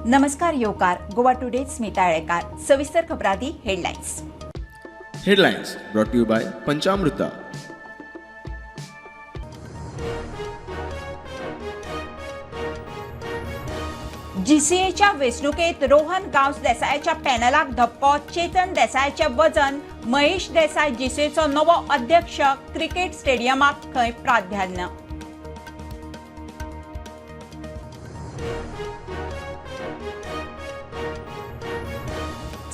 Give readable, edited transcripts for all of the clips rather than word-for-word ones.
नमस्कार येवकार गोवा टुडे स्मिता आळेकार. सविस्तर खबरादी headlines. Headlines brought to you by Panchamruta. जीसीएच्या वेंचणुकेत Rohan Gawas देसायाच्या पॅनलाक धपको. चेतन देसायाचे वजन. महेश देसाय जीसीएचो नवो अध्यक्ष. क्रिकेट स्टेडियमाक थंय प्राधान्य.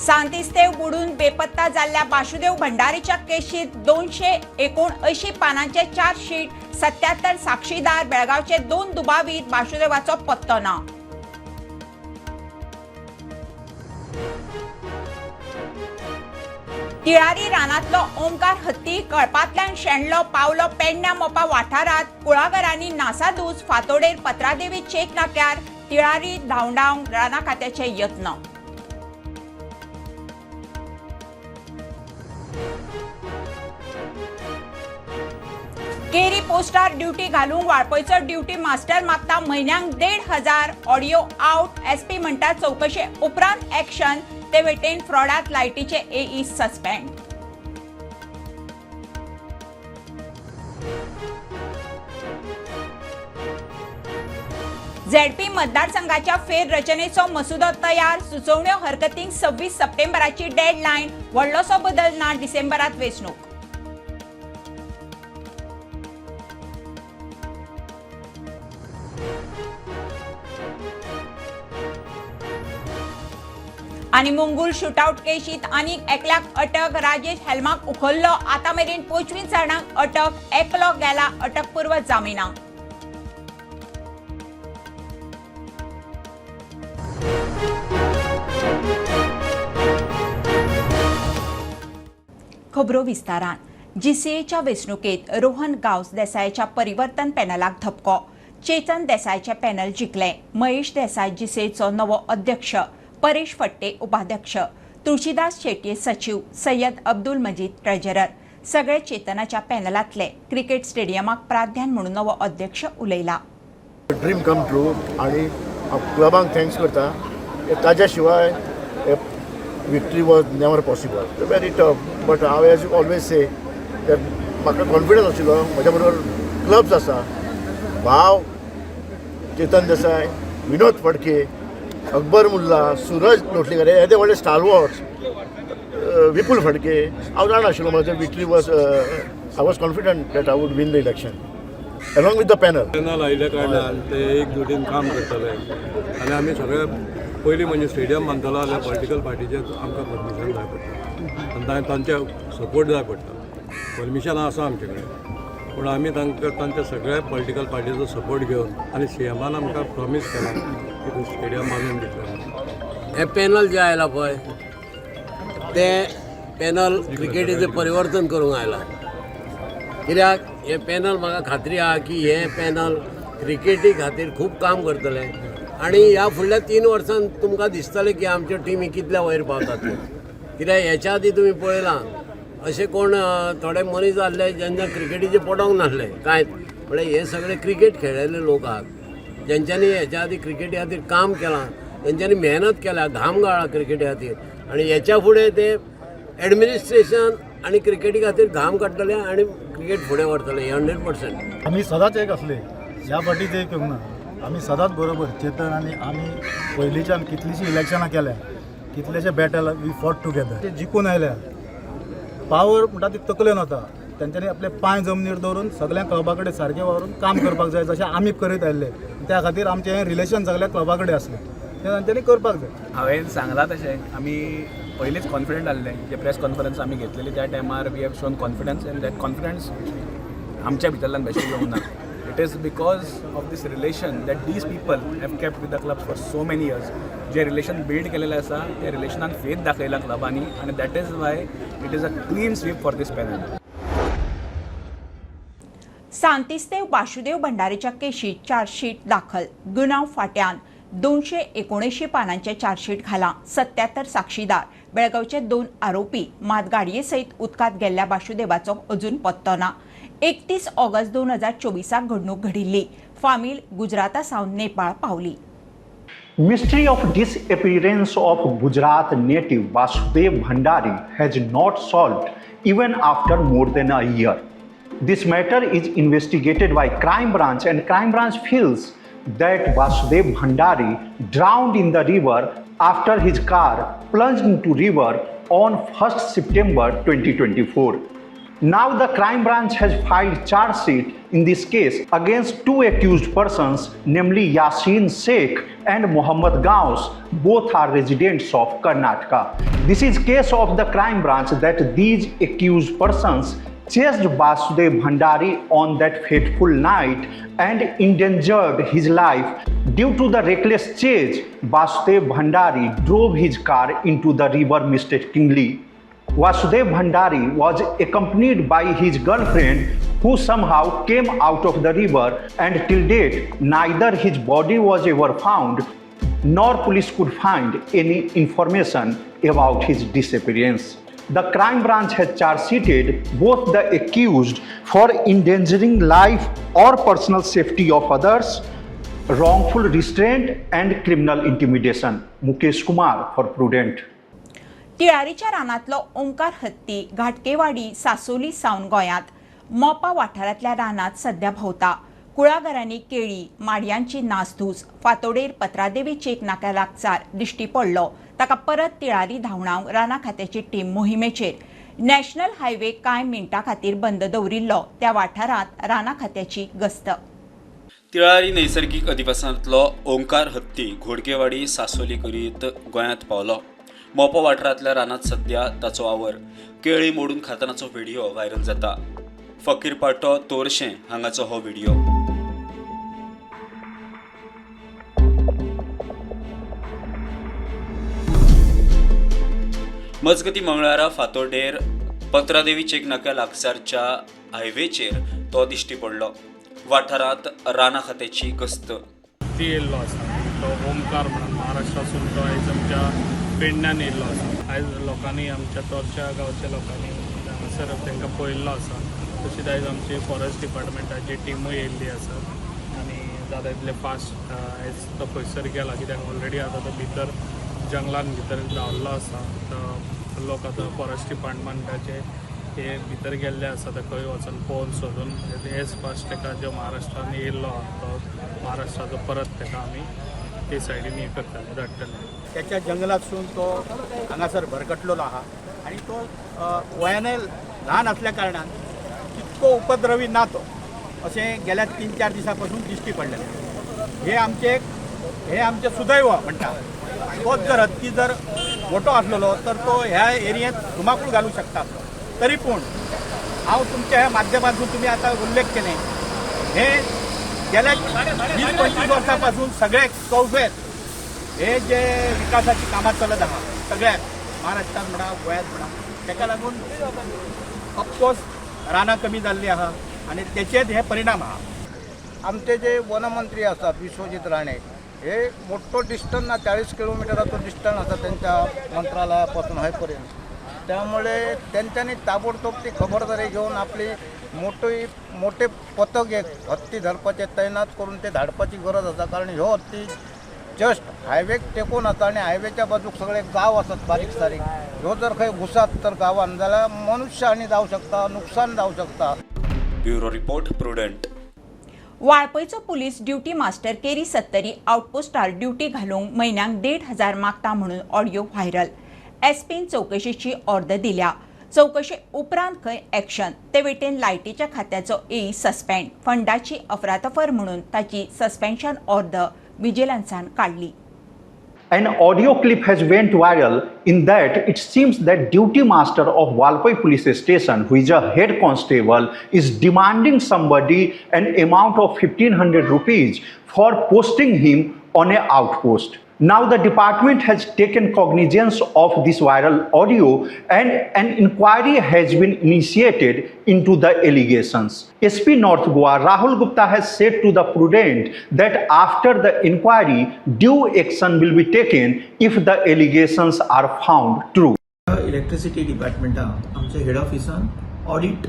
सांतिस्तेव बुडून बेपत्ता जाल्ल्या बाशुदेव भंडारीच्या केशीत 279 पानांचे चार्जशीट. 77 साक्षीदार. बेळगांवचे 2 दुबावीत. बाशुदेवाचो पत्तो ना. तिळारी रानांतलो ओंकार हत्ती कळपांतल्यान शेणलो. पावलो पेडण्या मोपा वाठारांत. कुळागरांनी नासादूस. फातोडेर पत्रादेवी चेक नाक्यार तिळारी धांवडावंक राना खात्याचे यत्न. केरी पोस्टार ड्युटी घालूंक वाळपयचो ड्युटी मास्टर मागता म्हयन्यांक 1,500. Audio out. एसपी म्हणटा चवकशे उपरांत ऍक्शन. ते वटेन फ्रॉडात लायटीचे एई सस्पेंड. झेडपी मतदारसंघाच्या फेररचनेचो मसुदो तयार. सुचोवण्यो हरकतींक 26 सप्टेंबराची डेडलायन. व्हडलोसो बदल ना. डिसेंबरात वेंचणूक. आनी मंगूल शूटआउट केशीत आनीक एकल्याक अटक. राजेश हेल्माक उखल्लो. आतां मेरेन 25 जाणांक अटक. एकलो गेला अटकपूर्व जामिना. खबरो विस्तारान. जीसीएच्या वेंचणुकेत रोहन गांवस देसायाच्या परिवर्तन पॅनलाक धपको. चेतन देसायचे पॅनल जिखले. महेश देसाय जीसीएचो नवो अध्यक्ष. परेश फट्टे उपाध्यक्ष. तुळशीदास शेट्ये सचिव. सय्यद अब्दुल मजीद ट्रेजरर. सगळे चेतनाच्या पॅनलांतले. क्रिकेट स्टेडियमाक प्राधान्य म्हणून नवो अध्यक्ष उलयला. ड्रीम कम ट्रू आणि क्लबांक thanks करता. ताज्या शिवाय victory was never possible. Very tough, but हांव एज ऑलवेज से that म्हाका कॉन्फिडन्स आशिल्लो. म्हज्या बरोबर क्लब्स आसा. भाव चेतन देसाय, विनोद फडके, अकबर मुल्ला, सुरज लोटलीकर हे ते व्हडले स्टालवॉर्ड्स, विपुल फडके. हांव जाणा आशिल्लो म्हजो victory was, I was confident that I would win the election along with the panel. Panel आयिल्ल्या कारणान ते एकजुटीन काम करतले आनी आमी सगळे पयलीं म्हणजे स्टेडियम बांदतलो जाल्यार पॉलिटिकल पार्टीचे आमकां परमिशन जाय पडटा आनी तांचे सपोर्ट जाय पडटा. परमिशन आसा आमचे कडेन, पूण आमी तांकां तांच्या सगळ्या पॉलिटिकल पार्टीचो सपोर्ट घेवन आनी सीएमान आमकां प्रॉमीस केलां की तूं स्टेडियम बांदून दितले. हे पॅनल जे आयला पळय ते पॅनल क्रिकेटीचें परिवर्तन करूंक आयला. कित्याक हे पॅनल म्हाका खात्री आहा की हे पॅनल क्रिकेटी खातीर खूब काम करतले आनी ह्या फुडल्या 3 वर्सांत तुमकां दिसतलें की आमच्यो टिमी कितल्या वयर पावतात त्यो. कित्याक हेच्या आदीं तुमी पळयलां अशे कोण थोडे मनीस आहले जेंच्या क्रिकेटीचें पडोंक नासलें कांयच. म्हळ्यार हे सगळे क्रिकेट खेळिल्ले लोक आहात जेंच्यांनी हेच्या आदीं क्रिकेटी खातीर काम केलां, तेंच्यांनी मेहनत केल्या, घाम गाळ्ळा क्रिकेटी खातीर आनी हेच्या फुडें ते एडमिनिस्ट्रेशन आनी क्रिकेटी खातीर घाम काडटले आनी क्रिकेट फुडें व्हरतले. 100%. आमी सदांच एक आसले. ह्या फावटी एक येवंक ना. आमी सदांच बरोबर चेतन आनी आमी पयलींच्यान कितलींशीं इलेक्शनां केल्या, कितलेशे बॅटल we fought together. ते जिखून आयल्या. पावर म्हणटा ती तकलेन वता. तेंच्यांनी आपले पांय जमनीर दवरून सगळ्या क्लबा कडेन सारकें वावरून काम करपाक जाय जशें आमी करीत आयिल्ले. त्या खातीर आमचें हें रिलेशन सगळ्या क्लबा कडेन आसलें, तें तांच्यांनी करपाक जाय. हांवें सांगलां तशें आमी पयलींच कॉन्फिडंट आसले. जे प्रेस कॉन्फरन्स आमी घेतलेली त्या टायमार we have shown confidence and that confidence आमच्या भितरल्यान बेश्टें येवंक ना. It is because of this relation that these people have kept with the clubs for so many years. J relation build केलेलें आसा त्या रिलेशनान फेथ दाखयला क्लबांनी आनी that is why it is a clean sweep for this panel. Santistev Basudev भंडारीच्या केशीत chargesheet दाखल. गुन्यांव फांट्यान 279 पानांचे चार्जशीट घालां. 77 साक्षीदार. बेळगांवचे 2 आरोपी. मात गाडये सयत उदकांत गेल्ल्या बाशुदेवाचो अजून पत्तो ना. 31 ऑगस्ट 2024 घडणूक घडिल्ली. फामील गुजराता सावन नेपाळ पावली. Mystery of disappearance of Gujarat native Vasudev Bhandary has not solved even after more than a year. This matter is investigated by Crime Branch, and Crime Branch feels that Vasudev Bhandary drowned in the river after his car plunged into river on 1st September 2024. Now the Crime Branch has filed charge sheet in this case against two accused persons, namely Yasin Sheikh and Mohammad Ghaus. Both are residents of Karnataka. This is case of the Crime Branch that these accused persons chased Vasudev Bhandary on that fateful night and endangered his life. Due to the reckless chase, Vasudev Bhandary drove his car into the river mistakenly. Vasudev Bhandary was accompanied by his girlfriend, who somehow came out of the river, and till date neither his body was ever found nor police could find any information about his disappearance. The Crime Branch has charge-sheeted both the accused for endangering life or personal safety of others, wrongful restraint and criminal intimidation. Mukesh Kumar for Prudent. तिळारीच्या रानांतलो Omkar हत्ती घाटकेवाडी सासोली सावन गोंयांत मोपा वाठारांतल्या रानांत सध्या भोंवता. कुळागरांनी केळी माडयांची नासधूस. फातोडेर पत्रादेवी चेक नाक्या लागसार दिश्टी पडलो. ताका परत तिळारी धांवणावंक राना खात्याची टीम मोहिमेचेर. नॅशनल हायवे कांय मिनटां खातीर बंद दवरिल्लो. त्या वाठारांत राना खात्याची गस्त. तिळारी नैसर्गीक अधिवासांतलो ओंकार हत्ती घोडगेवाडी सासोली करीत गोंयांत पावलो. मोपा वाठारांतल्या रानांत सध्या ताचो वावर. केळी मोडून खातनाचो व्हिडिओ व्हायरल जाता. फकीरपाटो तोरशें हांगाचो हो व्हिडिओ. मजगती मंगळारा फातोडेर पत्रादेवी चेक नाक्या लागसारच्या हायवेचेर तो दिश्टी पडलो. वाठारांत राना खात्याची गस्त. ती येयल्लो आसा तो ओमकार म्हणून महाराष्ट्रासून तो आयज आमच्या पेडण्यान येयल्लो आसा. आयज लोकांनी, आमच्या तोरच्या गांवच्या लोकांनी हांगासर तांकां पळयल्लो आसा. तशीच आयज आमची फॉरेस्ट डिपार्टमेंटाची टिमूय येयल्ली आसा आनी जाता तितले फास्ट आयज तो खंयसर गेला, कित्याक ऑलरेडी आतां तो भितर जंगलान भितर धांवल्लो आसा. तो लोक आतां फॉरेस्ट डिपार्टमेंटाचे हे भितर गेल्ले आसा. ते खंय वचून पळोवन सोदून एज फास्ट ताका जो महाराष्ट्रान येयल्लो आहा तो महाराष्ट्राचो परत ताका आमी ते सायडीन हे करतले, धाडटले. त्याच्या जंगलातसून तो हांगासर भरकटलेलो आहा आनी तो वयानय ल्हान आसल्या कारणान तितको उपद्रवी ना तो, अशें गेल्या 3-4 दिसां पासून दिश्टी पडलेलें. हे आमचें सुदैव म्हणटा. तोच जर हत्ती जर मोठो आसलेलो तर तो ह्या एरियेंत धुमाकूळ घालूंक शकता आसलो. तरी पूण हांव तुमच्या ह्या माध्यमांतून, तुमी आतां उल्लेख केले, हे गेल्या 20-25 वर्सां पासून सगळे चौफेर हे जे विकासाची कामां चलत आहा सगळ्याक, महाराष्ट्रात म्हणा, गोंयांत म्हणा, ताका लागून ऑफकोर्स रानां कमी जाल्ली आहा आनी तेचेच हे परिणाम आहा. आमचे जे वनमंत्री आसात विश्वजीत राणे, हे मोठो डिस्टन्स ना, 40 किलोमिटराचो डिस्टन्स आसा त्यांच्या मंत्रालयापासून हयपर्यंत. त्यामुळे त्यांच्यानी ताबडतोब ती खबरदारी घेवन आपली मोठी मोठे पथक एक हत्ती धरपाचे तैनात करून ते धाडपाची गरज आसा. कारण ह्यो हत्ती जस्ट हायवेक टेकून आसा आनी हायवेच्या बाजूक सगळे गांव आसात बारीक सारीक. ह्यो जर खंय घुसात तर गांवान जाल्यार मनुष्य हानी जावं शकता, नुकसान जावं शकता. Bureau report, prudent. वाळपयचो police duty master केरी सत्तरी आउटपोस्टार ड्युटी घालूंक म्हयन्याक 1500 मागता म्हणून ऑडिओ व्हायरल. एसपीन चवकशेची ऑर्द दिल्या. चवकशे उपरांत खंय एक्शन. ते वटेन लायटीच्या खात्याचो एई सस्पेंड. फंडाची अफरातफर म्हणून ताची सस्पेन्शन ऑर्द विजिलन्सान काडली. An audio clip has went viral. In that, it seems that duty master of Valpoi police station, who is a head constable, is demanding somebody an amount of 1500 rupees for posting him on a outpost. Now the department has taken cognizance of this viral audio and an inquiry has been initiated into the allegations. SP North Goa Rahul Gupta has said to the Prudent that after the inquiry, due action will be taken if the allegations are found true. Electricity डिपार्टमेंटान आमच्या head ऑफिसान audit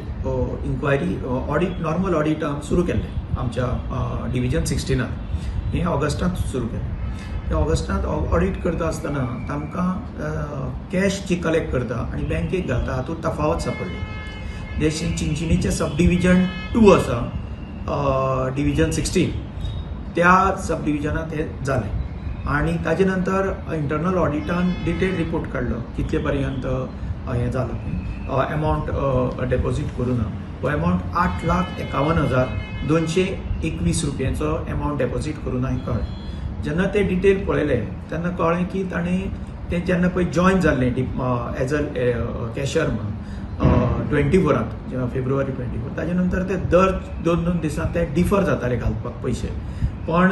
inquiry, audit, normal audit सुरू केल्लें आमच्या division 16 हें ऑगस्टांत सुरू केलें. ते ऑगस्टांत ऑडीट करता आसतना तांकां कॅश जी कलेक्ट करता आनी बँकेक घालता हातूंत तफावत सापडली. जशें चिंचिणीचें सब डिविजन 2 आसा, डिविजन 16, त्या सब डिविजनांत हें जालें. आनी ताजे नंतर इंटरनल ऑडिटान डिटेल रिपोर्ट काडलो कितले पर्यंत हें जालां, एमावंट डेपोजीट करूं ना. हो एमावंट 8,51,221 रुपयांचो एमावंट डेपोजीट करूं ना हें कळ्ळें. जेन्ना ते डिटेल पळयले तेन्ना कळ्ळें की ताणें तें जेन्ना पळय जॉयन जाल्लें एज अ कॅशर म्हणून 24 जेन्ना फेब्रुवारी 24, ताजे नंतर ते दर 2-2 दिसां ते डिफर जाताले घालपाक पयशे, पण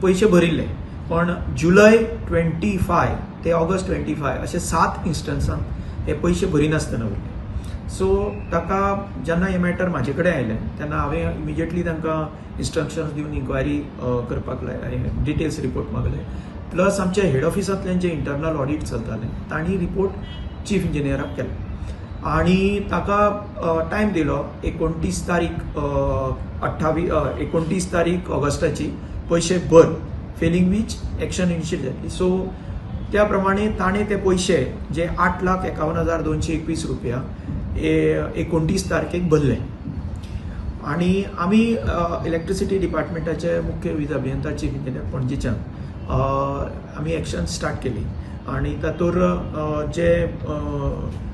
पयशे भरिल्ले. पण जुलय 25 ते ऑगस्ट 25 अशे 7 इन्स्टन्सान हे पयशे भरिनासतना उरले. सो ताका जेन्ना हें मॅटर म्हाजे कडेन आयलें तेन्ना हांवें इमिजिएटली तांकां इन्स्ट्रक्शन्स दिवन इन्क्वायरी करपाक डिटेल्स रिपोर्ट मागले. प्लस आमच्या हेड ऑफिसांतल्यान जे इंटरनल ऑडीट चलतालें तांणी रिपोर्ट चीफ इंजिनियराक केलो आनी ताका टायम दिलो 29 तारीख 29 तारीख ऑगस्टाची पयशे भर, फेलिंग which action initiate जातली. सो त्या प्रमाणे ताणें ते पयशे जे 8,51,221 रुपया 29 तारखेक भरले. आनी आमी इलेक्ट्रिसिटी डिपार्टमेंटाचे मुख्य वीज अभियंता चीफ इंजिनियर पणजेच्यान आमी एक्शन स्टार्ट केली आनी तातूंत जे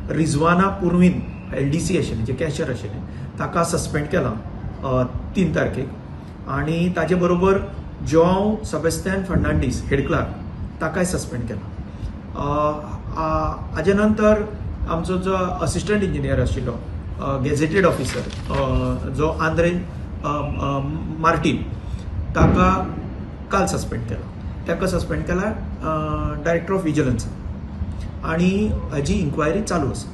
रिजवाना पुर्वीन LDC आशिल्लें, जे कॅशर आशिल्लें, ताका सस्पेंड केलां 3 तारखेक आनी ताजे बरोबर जोआंव सेबास्तियान फर्नांडीस हेड क्लार्क ताकाय सस्पेंड केला. हाजे नंतर आमचो जो असिस्टंट इंजिनियर आशिल्लो गॅझेटेड ऑफिसर जो आंद्रे मार्टीन ताका काल सस्पेंड केला. ताका सस्पेंड केला डायरेक्टर ऑफ विजिलन्स आनी हाजी इन्क्वायरी चालू आसा.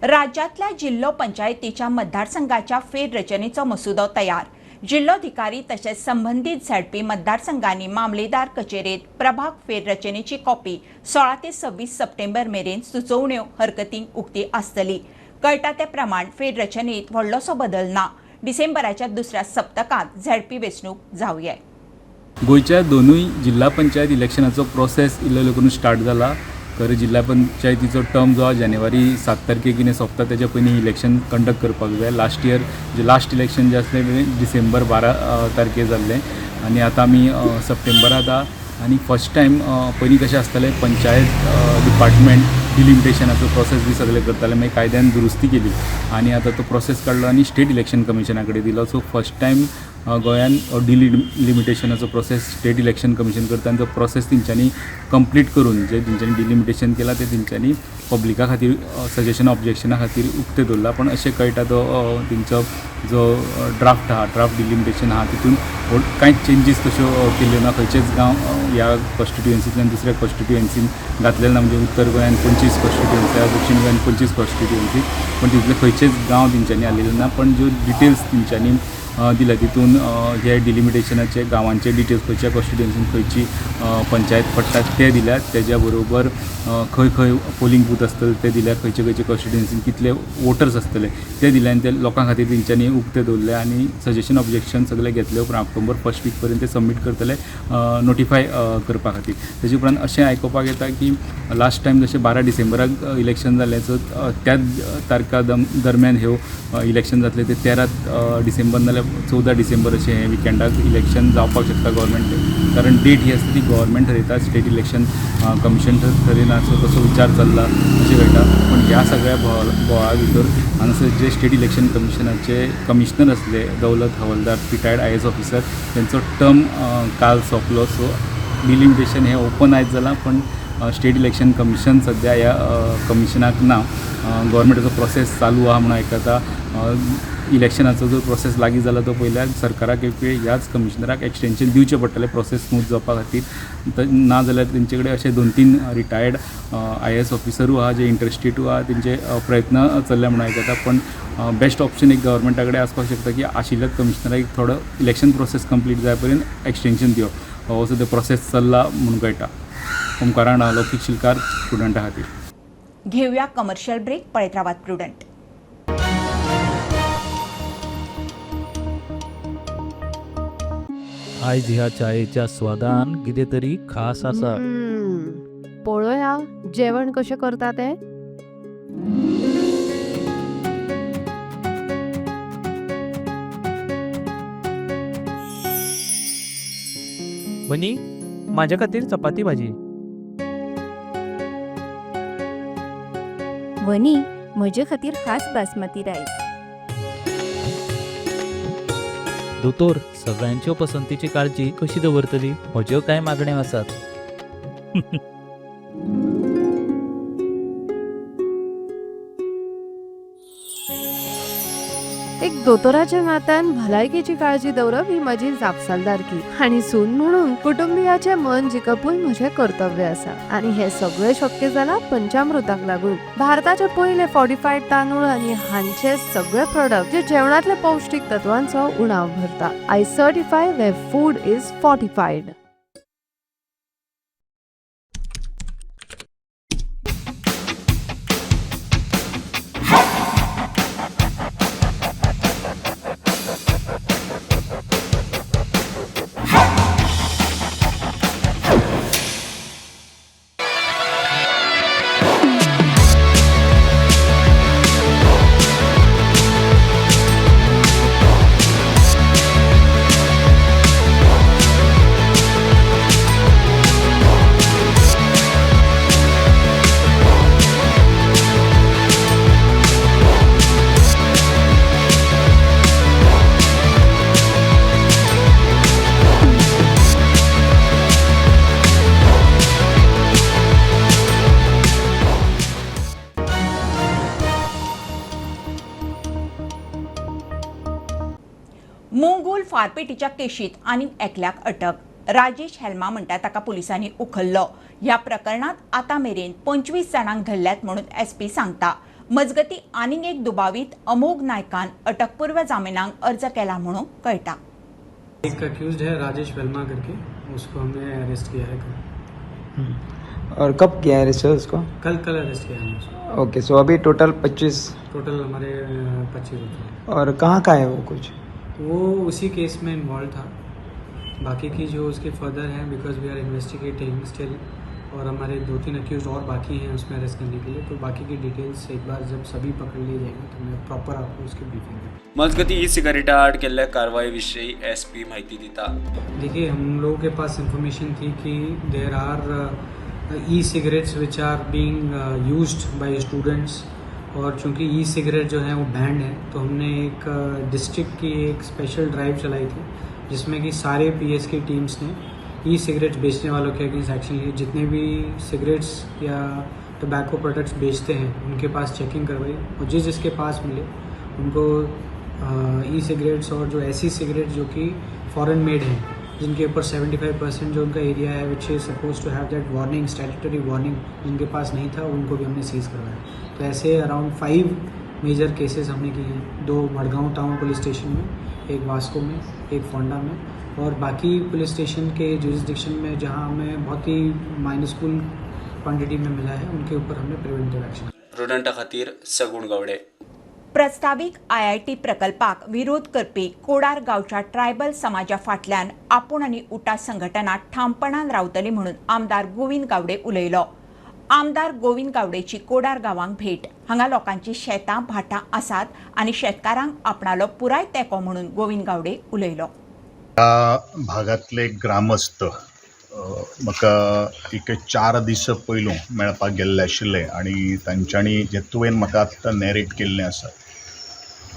राज्यांतल्या जिल्लो पंचायतीच्या मतदारसंघाच्या फेररचनेचो मसुदो तयार. जिल्लोधिकारी तशेंच संबंदीत झेडपी मतदारसंघांनी मामलेदार कचेरेत प्रभाग फेररचनेची कॉपी 16 ते 26 सप्टेंबर मेरेन सुचोवण्यो हरकतींक उक्ती आसतली. कळटा ते प्रमाण फेररचनेत व्हडलोसो बदल ना. डिसेंबराच्या दुसऱ्या सप्तकांत झेडपी वेंचणूक जावया. गोंयच्या दोनूय जिल्हा पंचायत इलेक्शनाचो प्रोसेस इल्लो इल्लो करून स्टार्ट जाला. खरें जिल्हा पंचायतीचो टर्म जो आहा जानेवारी 7 तारखेक कितें सोंपता तेच्या पयलीं इलेक्शन कंडक्ट करपाक जाय. लास्ट इयर जे लास्ट इलेक्शन जें आसलें तें डिसेंबर 12 तारखेर जाल्लें आनी आतां आमी सप्टेंबरांत आहा. आनी फर्स्ट टायम पयलीं कशें आसतालें पंचायत डिपार्टमेंट डिलिमिटेशनाचो प्रोसेस बी सगळें करतालें, मागीर कायद्यान दुरुस्ती केली आनी आतां तो प्रोसेस काडलो आनी स्टेट इलेक्शन कमिशना कडेन दिलो. सो फर्स्ट टायम गोंयान डिलिमिटेशनाचो प्रोसेस स्टेट इलेक्शन कमिशन करता आनी तो प्रोसेस तेंच्यांनी कंप्लीट करून जे तेंच्यांनी डिलिमिटेशन केलां तें तेंच्यांनी पब्लिका खातीर सजेशन ऑब्जेक्शना खातीर उक्तें दवरलां. पूण अशें कळटा तो तेंचो जो ड्राफ्ट आहा, ड्राफ्ट डिलिमिटेशन आहा, तितून कांयच चेंजीस तश्यो केल्ल्यो ना. खंयचेच गांव ह्या कॉन्स्टिट्युएन्सींतल्यान दुसऱ्या कॉन्स्टिट्युएन्सीन घातलेले ना. म्हणजे उत्तर गोंयान 25 कॉन्स्टिट्युएन्सी आहा, दक्षिण गोंयान 25 कॉन्स्टिट्युएन्सी, पूण तितले खंयचेच गांव तेंच्यांनी हाडलेले ना. पण ज्यो डिटेल्स तेंच्यांनी दिल्या तितून हे डिलिमिटेशनाचे गांवांचे डिटेल्स खंयच्या कॉन्स्टिट्युएन्सीन खंयची पंचायत पडटा ते दिल्यात. तेज्या बरोबर खंय खंय पोलिंग बूथ आसतले ते दिल्या, खंयचे खंयचे कॉन्स्टिट्युएन्सीन कितले वोटर्स आसतले ते दिले आनी ते लोकां खातीर तेंच्यांनी उक्ते दवरले आनी सजेशन ऑब्जेक्शन सगळे घेतले उपरांत ऑक्टोबर फर्स्ट वीक पर्यंत ते सबमीट करतले नोटिफाय करपा खातीर. तेजे उपरांत अशें आयकुपाक येता की लास्ट टायम जशें 12 डिसेंबराक इलेक्शन जालें, सो त्याच तारखा दरम्यान ह्यो इलेक्शन जातलें ते 13 डिसेंबर नाजाल्यार 14 डिसेंबर अशें हें विकेंडाक इलेक्शन जावपाक शकता गव्हर्मेंट, कारण डेट ही आसता ती गव्हर्मेंट ठरयता, स्टेट इलेक्शन कमिशन ठरयना. सो तसो विचार चल्ला अशें कळटा. पूण ह्या सगळ्या बोवाळा भितर हांगासर जे स्टेट इलेक्शन कमिशनाचे कमिशनर आसले Daulat Havaldar, retired IAS officer, तेंचो टर्म काल सोंपलो. सो डिलिमिटेशन हें ओपन आयज जालां, पण स्टेट इलेक्शन कमिशन सद्या ह्या कमिशनाक ना. गव्हर्मेंटाचो प्रोसेस चालू आहा म्हणून आयकता. इलेक्शनाचो जो प्रोसेस लागीं जाला तो पळयल्यार सरकाराक एक वेळ ह्याच कमिशनराक एक्सटेंशन दिवचें पडटलें प्रोसेस स्मूथ जावपा खातीर. ना जाल्यार तेंचे कडेन अशे 2-3 रिटायर्ड IAS ऑफिसरूय आहा जे इंट्रस्टेडूय आहा, तेंचे प्रयत्न चल्ल्या म्हणून आयकता. पण बेस्ट ऑप्शन एक गव्हर्मेंटा कडेन आसपाक शकता की आशिल्ल्या कमिशनराक एक थोडो इलेक्शन प्रोसेस कंप्लीट जाय पर्यंत एक्सटेंशन दिवप, हो सद्या प्रोसेस चल्ला म्हणून कळटा. ओमकारा लौकीक शिलकार, प्रुडंटा खातीर. घेऊया कमर्शियल ब्रेक. पळयत रावात प्रुडंट. आयज ह्या च्यायेच्या स्वादान कितें तरी खास आसा. पळोवया जेवण कशें करता तें. वनी, म्हाज्या खातीर चपाती भाजी. वनी, म्हजे खातीर खास बासमती रायस. दोतोर, सगळ्यांच्यो पसंतीची काळजी कशी दवरतली? म्हज्यो कांय मागण्यो आसात. एक दोतोराच्या नात्यान भलायकेची काळजी दवरप ही म्हजी जापसालदारकी आनी सून म्हणून कुटुंबियाचें मन जिखपूय म्हजें कर्तव्य आसा आनी हें सगळें शक्य जालां पंचामृताक लागून. भारताचे पयले फॉर्टिफायड तांदूळ आनी हांचे सगळे प्रोडक्ट जे जेवणांतल्या पौश्टीक तत्वांचो उणाव भरता. I certify where food is fortified. Mongol फारपेटीच्या केशीत आनीक एकल्याक अटक. राजेश हेल्मा म्हणटा ताका पुलिसांनी उखल्लो. ह्या प्रकरणात आतां मेरेन 25 जाणांक धरल्यात म्हणून एसपी सांगता. मजगती आनीक एक दुबावीत अमोघ नायकान अटकपूर्व जामिनाक अर्ज केला म्हणून कळटा. एक अक्यूज्ड है राजेश वेल्मा करके, उसको हमने अरेस्ट किया है कल. और कब किया है अरेस्ट उसको? कल कल अरेस्ट किया हमने उसको. ओके, सो अभी टोटल 25? टोटल हमारे 25 होते हैं. और कहाँ का है वो कुछ? वो उसी केस में इन्वॉल्व था. बाकी की जो उसके फर्दर हैं, because we are investigating still, और हमारे 2-3 अक्यूज और बाकी हैं उसमें अरेस्ट करने के लिए, तो बाकी की डिटेल्स एक बार जब सभी पकड़ लिए जाएंगे तो मैं प्रॉपर आपको उसकी ब्रीफिंग दूँगा. मजगती ई सिगारेटा आड केल्ल्या कारवाये विशीं एसपी म्हायती दिता. देखिए, हम लोगों के पास इंफॉर्मेशन थी कि there are e cigarettes which are being used by students, और चूँकि ई सिगरेट जो है वो बैंड है, तो हमने एक डिस्ट्रिक्ट की एक स्पेशल ड्राइव चलाई थी जिसमें कि सारे पीएस की टीम्स ने ई सिगरेट्स बेचने वालों के अगेंस्ट एक्शन लिए. जितने भी सिगरेट्स या टोबैको प्रोडक्ट्स बेचते हैं उनके पास चेकिंग करवाई और जिस जिसके पास मिले उनको ई सिगरेट्स और जो ऐसी सिगरेट जो कि फॉरेन मेड हैं, जिनके ऊपर 75% जो उनका एरिया है which is suppose to have that warning, statutory warning, जिनके पास नहीं था उनको भी हमने सीज़ करवाया. तो ऐसे अराउंड 5 मेजर केसेस हमने किए हैं. 2 मडगांव टाउन पुलिस स्टेशन में, एक वास्को में, एक फोंडा में, और बाकी पुलिस स्टेशन के जुरिस्डिक्शन में जहां हमें बहुत ही माइनस्कूल क्वांटिटी में मिला है उनके ऊपर हमने प्रिवेंटिव एक्शन. प्रुडंटा खातीर सगुण गावडे. प्रस्तावीक आयआयटी प्रकल्पाक विरोध करपी कोडार गांवच्या ट्रायबल समाजा फाटल्यान आपूण आनी उटा संघटना ठामपणान रावतली म्हणून आमदार गोविंद गावडे उलयलो. आमदार गोविंद गावडेची कोडार गांवांक भेट. हांगा लोकांची शेतां भाटां आसात आनी शेतकारांक आपणालो पुराय तेंको म्हणून गोविंद गावडे उलयलो. ह्या भागांतले ग्रामस्थ म्हाका एक 4 दीस पयलू मेळपाक गेल्ले आशिल्ले आनी तांच्यांनी जें तुवें म्हाका आत्तां नॅरेट केल्लें आसा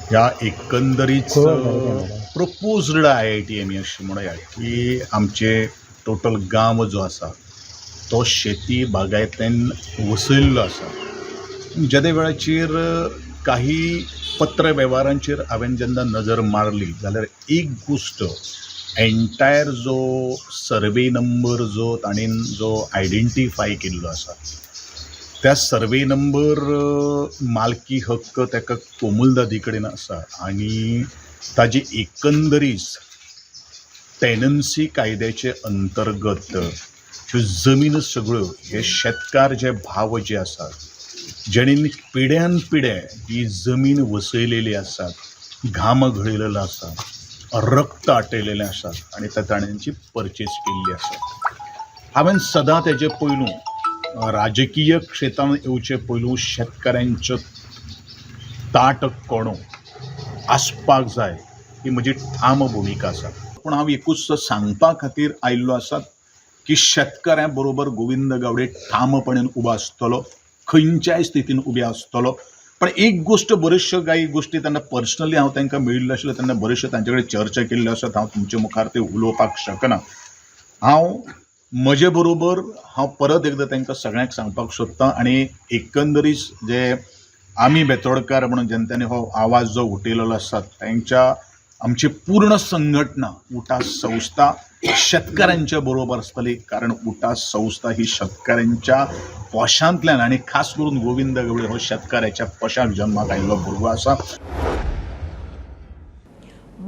ह्या एकंदरीत प्रोपोज्ड IIT आमी अशें म्हणुया की आमचे टोटल गांव जो आसा तो शेती बागायतेन वसयल्लो आसा. जेदे वेळाचेर काही पत्र वेव्हारांचेर हांवें जेन्ना नजर मारली जाल्यार एक गोश्ट एन्टायर जो सर्वे नंबर जो ताणें जो आयडेंटिफाय केल्लो आसा त्या सर्वे नंबर मालकी हक्क ताका कोमुलदादी कडेन आसा आनी ताजी एकंदरीत टेनन्सी कायद्याचे अंतर्गत ह्यो जमीन सगळ्यो हे शेतकार जे भाव जे आसात जेणेन पिढ्यान पिढ्या ही जमीन वसयलेली आसा, घाम घळयलेलो आसा, रक्त आटयलेलें आसा आनी त्या दाण्यांची परचेस केल्ली आसा. हांवें सदां तेजे पयलू राजकीय क्षेत्रांत येवचे पयलू शेतकाऱ्यांचो ताट कोणो आसपाक जाय ही म्हजी ठाम भुमिका आसा. पूण हांव एकूच सांगपा खातीर आयिल्लो आसा की शेतकाऱ्यां बरोबर गोविंद गावडे ठामपणान उबो आसतलो, खंयच्याय स्थितीन उबे आसतलो. पण एक गोश्ट बऱ्योचश्यो कांय गोश्टी तेन्ना पर्सनली हांव तांकां मेळिल्लो आशिल्लो तेन्ना बऱ्योचश्यो तांचे कडेन चर्चा केल्ल्यो आसात. हांव तुमचे मुखार त्यो उलोवपाक शकना. हांव म्हजे बरोबर हांव परत एकदां तांकां सगळ्यांक सांगपाक सोदतां आनी एकंदरीत जे आमी बेतोडकार म्हणून जनतेने हो आवाज जो उठयलेलो आसा तांच्या आमची पूर्ण संघटना उटा संस्था शेतकाऱ्यांच्या बरोबर आसतली, कारण उटा संस्था ही शेतकाऱ्यांच्या पोशांतल्यान आनी खास करून गोविंद गावडे हो शेतकाऱ्याच्या पोशाक जन्माक आयिल्लो भुरगो आसा.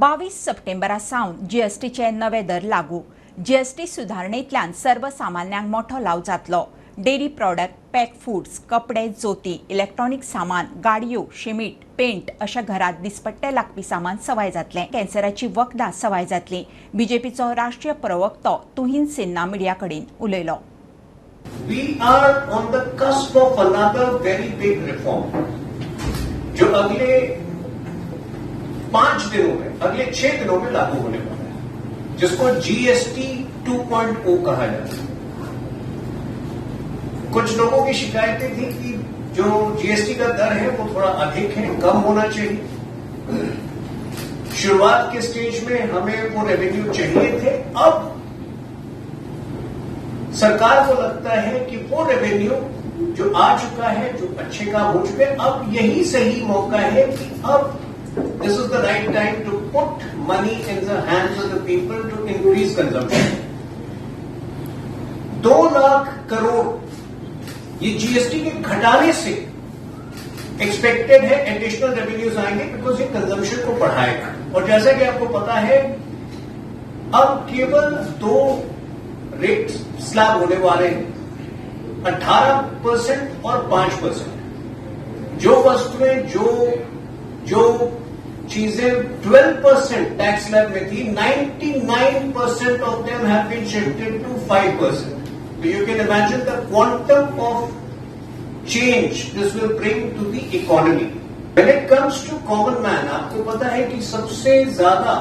22 सप्टेंबरा सावन जीएसटीचे नवे दर लागू. जीएसटी सुधारणेंतल्यान सर्वसामान्यांक मोठो लाव जातलो. डेअरी प्रॉडक्ट, पॅक फूड्स, कपडे, जोती, इलेक्ट्रॉनिक सामान, गाडयो, शिमीट, पेंट अशा घरात दिसपट्टे लागपी सामान सवाय जातलें. कॅन्सराची वखदां सवाय जातलीं. बीजेपीचो राष्ट्रीय प्रवक्तो तुहिन सिन्हा मिडिया कडेन उलयलो. We are on the cusp of another very big reform, जो अगले 5 दिनों में, अगले 6 दिनों में लागू होने वाला है, जिसको जीएसटी 2.0 कहा जाता है। कुछ लोगों की शिकायतें थी कि जो जीएसटी का दर है वो थोड़ा अधिक है, कम होना चाहिए। शुरुआत के स्टेज में हमें वो रेवेन्यू चाहिए थे। अब सरकार को लगता है कि वो रेवेन्यू जो आ चुका है, जो अच्छे काम हो चुके हैं, अब यही सही मौका है कि अब this is the right time to put money in the hands of the people to increase consumption. 2 lakh crore ये जीएसटी के घटाने से एक्सपेक्टेड है एडिशनल रेवेन्यूज आएंगे, because ये कंजम्पशन को बढ़ाएगा। और जैसा कि आपको पता है, अब केवल 2 रेट स्लैब होने वाले हैं, 18% और 5%। जो वस्तुएं, जो चीजें 12% टैक्स स्लैब में थी, 99% of them have been shifted to 5%। So you can imagine the quantum of change this will bring to the economy. When it comes to common man, आपको पता है कि सबसे ज्यादा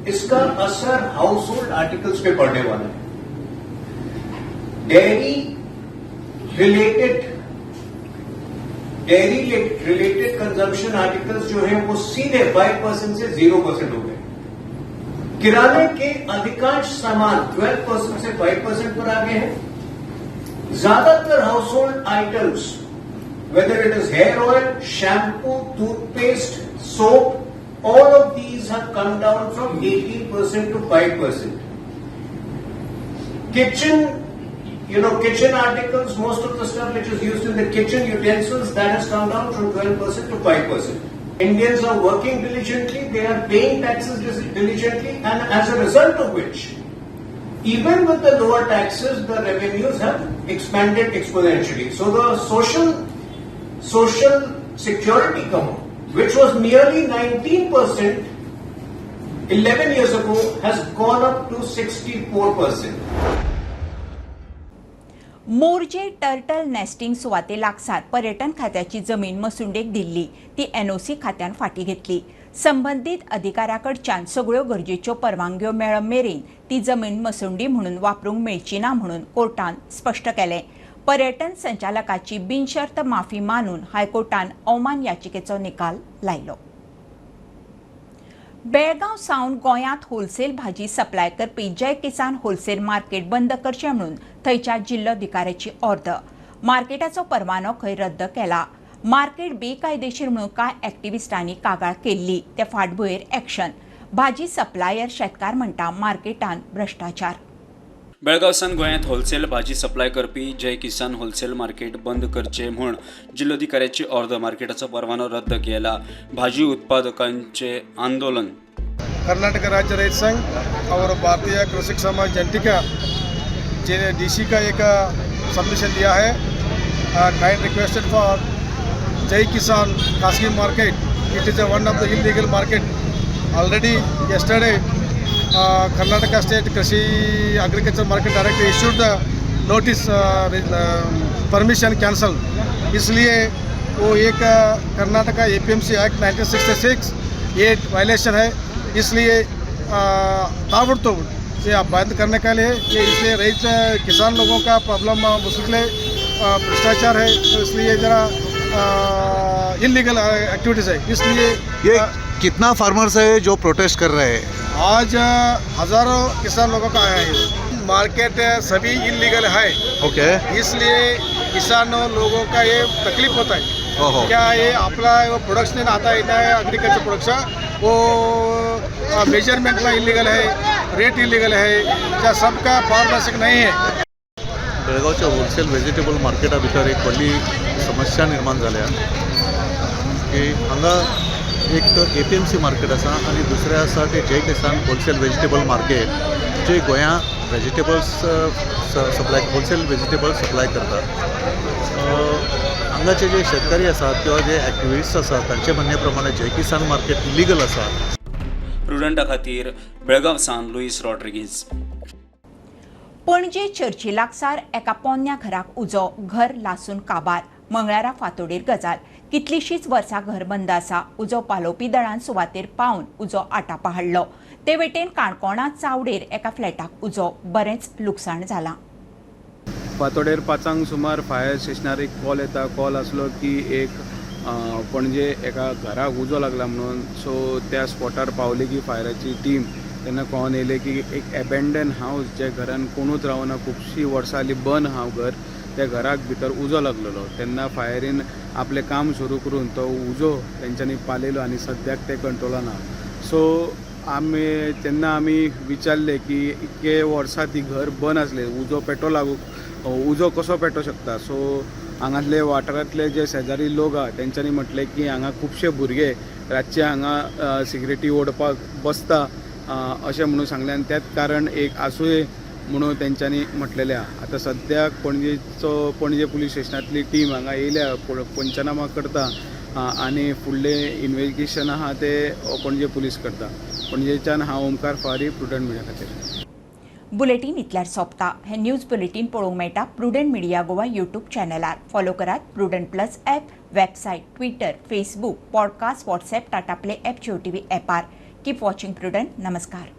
इसका असर हाउस होल्ड आर्टिकल्स पे पड़ने वाला है। Dairy related consumption articles जो है वो सीधे 5% से 0% हो गए। किराने के अधिकांश सामान 12% से 5% पर आ गए हैं। ज्यादातर household items, whether it is hair oil, shampoo, toothpaste, soap, all of these have come down from 18% to 5%. Kitchen, kitchen articles, most of the stuff which is used in the kitchen utensils, that has come down from 12% to 5%. Indians are working diligently, they are paying taxes diligently, and as a result of which, even with the lower taxes, the revenues have expanded exponentially. So the social security cover, which was nearly 19% 11 years ago, has gone up to 64%. Morjim turtle nesting सुवाते लागसार पर्यटन खात्याची जमीन मसुंडेक दिल्ली, ती NOC खात्यान फाटीं घेतली. संबंदीत अधिकाऱ्याकडच्यान सगळ्यो गरजेच्यो परवानग्यो मेळ मेरेन ती जमीन मसुंडी म्हणून वापरूंक मेळची ना म्हणून कोर्टान स्पश्ट केलें. पर्यटन संचालकाची बिनशर्त माफी मानून हायकोर्टान अवमान याचिकेचो निकाल लायलो. बेळगांव सावन गोंयांत होलसेल भाजी सप्लाय करपी जय किसान होलसेल मार्केट बंद करचें म्हणून थंयच्या जिल्लोधिकाऱ्याची ऑर्द. मार्केटाचो परवानो खंय रद्द केला. मार्केट बेकायदेशीर म्हणून कांय एक्टिविस्टांनी कागाळ केल्ली, ते फाटभुंयेर एक्शन. भाजी सप्लायर शेतकार म्हणटा मार्केटान भ्रश्टाचार. बेळगांवसान गोंयांत होलसेल भाजी सप्लाय करपी जय किसान होलसेल मार्केट बंद करचे म्हूण जिल्लोधिकाऱ्याची ऑर्द. मार्केटाचो परवानो रद्द केला. भाजी उत्पादकांचे आंदोलन. कर्नाटक राज्य रैत संघ और भारतीय कृषक समाज जंटी का डीसी का एक सबमिशन दिया है. Kind requested for Jai Kisan Khasgi market. It is one of the illegal market. Already yesterday Karnataka State Krishi Agriculture Market Director issued the notice, permission cancel. इसलिए वो एक कर्नाटका एपीएमसी एक्ट 1966 8 वायलेशन है। इसलिए ताबड़तोड़ से आप बंद करने K लिए ये, इसलिए रईत किसान लोगों का प्रॉब्लम मुश्किल है, भ्रष्टाचार है, तो इसलिए ज़रा इलीगल एक्टिविटीज़ है, इसलिए ये कितना फार्मर्स है जो प्रोटेस्ट कर रहे हैं? आज हज़ारों किसान लोगों का आया है। मार्केट सभी इलीगल है। इसलिए किसानों लोगों का ये तकलीफ होता है। क्या ये अपना वो प्रोडक्शन आता है ना, एग्रीकल्चर प्रोडक्शन वो मेजरमेंट में इलीगल है, रेट इलीगल है, क्या सबका पारदर्शक नहीं है। बेळगांवच्या होलसेल व्हेजिटेबल मार्केटा भितर एक व्हडली समस्या निर्माण जाल्या की हांगा एक एपीएमसी मार्केट आसा आनी दुसरें आसा ते जय किसान होलसेल व्हेजिटेबल मार्केट, जे गोंया vegetables supply, wholesale vegetable supply करता। हांगाचे जे शेतकरी आसात किंवा जे एक्टिविस्ट आसात तांचे म्हणणे प्रमाणे जय किसान मार्केट इलिगल आसा। प्रुडंटा खातीर बेळगांव सावन लुईस रॉड्रिगीज। पणजे चर्ची लागसार एका पोन्न्या घराक उजो, घर लासून काबार। मंगळारा फांतोडेर गजाल। कितलीशीच वर्सां घर बंद आसा। उजो पालोवपी दळान सुवातेर पावन उजो आटापा हाडलो। ते वटेन काणकोणा चावडेर एका फ्लॅटाक उजो, बरेंच लुकसाण जालां। फांतोडेर 5 सुमार फायर स्टेशनार एक कॉल येता। कॉल आसलो की एक पणजे एका घराक उजो लागला म्हणून। सो त्या स्पॉटार पावली की फायराची टीम, तेन्ना कळोन येयलें की एक एबेंडन हावस, जे घरान कोणूच रावना, खुबशीं वर्सां जालीं बंद हांव घर, त्या घराक भितर उजो लागलेलो। तेन्ना फायरीन आपलें काम सुरू करून तो उजो तेंच्यांनी पालयलो आनी सद्याक ते कंट्रोलान आहा। सो आमी तेन्ना आमी विचारलें की इतके वर्सां ती घर बंद आसलें, उजो पेटो लागूंक, उजो कसो पेटो शकता? सो हांगातले वाठारांतले जे शेजारी लोक आहा तेंच्यांनी म्हटलें की हांगा खुबशे भुरगे रातचे हांगा सिगरेटी ओडपाक बसता अशें म्हणून सांगलें आनी त्याच कारण एक आसुये म्हणून तेंच्यांनी म्हटलेलें आहा। आतां सद्याक पणजे पुलीस स्टेशनांतली टीम हांगा येयल्या, पंचनामा करता आनी फुडलें इन्वेस्टिगेशन आहा ते पणजे पुलीस करता। पणजेच्यान हांव ओमकार फारी, प्रुडंट मिडिया खातीर। बुलेटीन इतल्यार सोंपता। हे न्यूज बुलेटीन पळोवंक मेळटा प्रुडंट मिडिया गोवा यूट्यूब चॅनलार। फॉलो करात Prudent plus app, website, Twitter, Facebook, podcast, WhatsApp, Tata Play app, Jio TV ॲपार। Keep watching prudent. नमस्कार।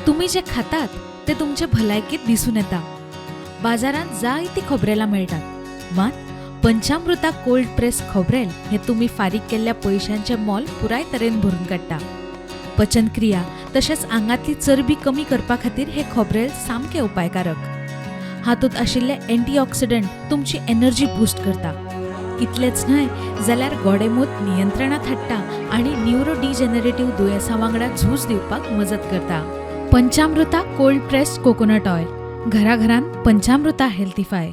तुम्ही जे खातात ते तुमचे भलायकेत दिसून येता। बाजारांत जायती खोबरेलां मेळटात, मात पंचामृता कोल्ड प्रेस खोबरेल हे तुमी फारीक केल्ल्या पयशांचें मोल पुराय तरेन भरून काडटा। पचनक्रिया तशेंच आंगांतली चरबी कमी करपा खातीर हे खोबरेल सामकें उपायकारक। हातूंत आशिल्ले एंटीऑक्सिडंट तुमची एनर्जी बूस्ट करता। इतलेंच न्हय जाल्यार गोडेंमूत नियंत्रणांत हाडटा आनी न्युरो डिजनरेटिव्ह दुयेंसां वांगडा झूज दिवपाक मजत करता। Panchamrita cold pressed coconut oil, घराघरांत पंचामृता हेल्थीफाय।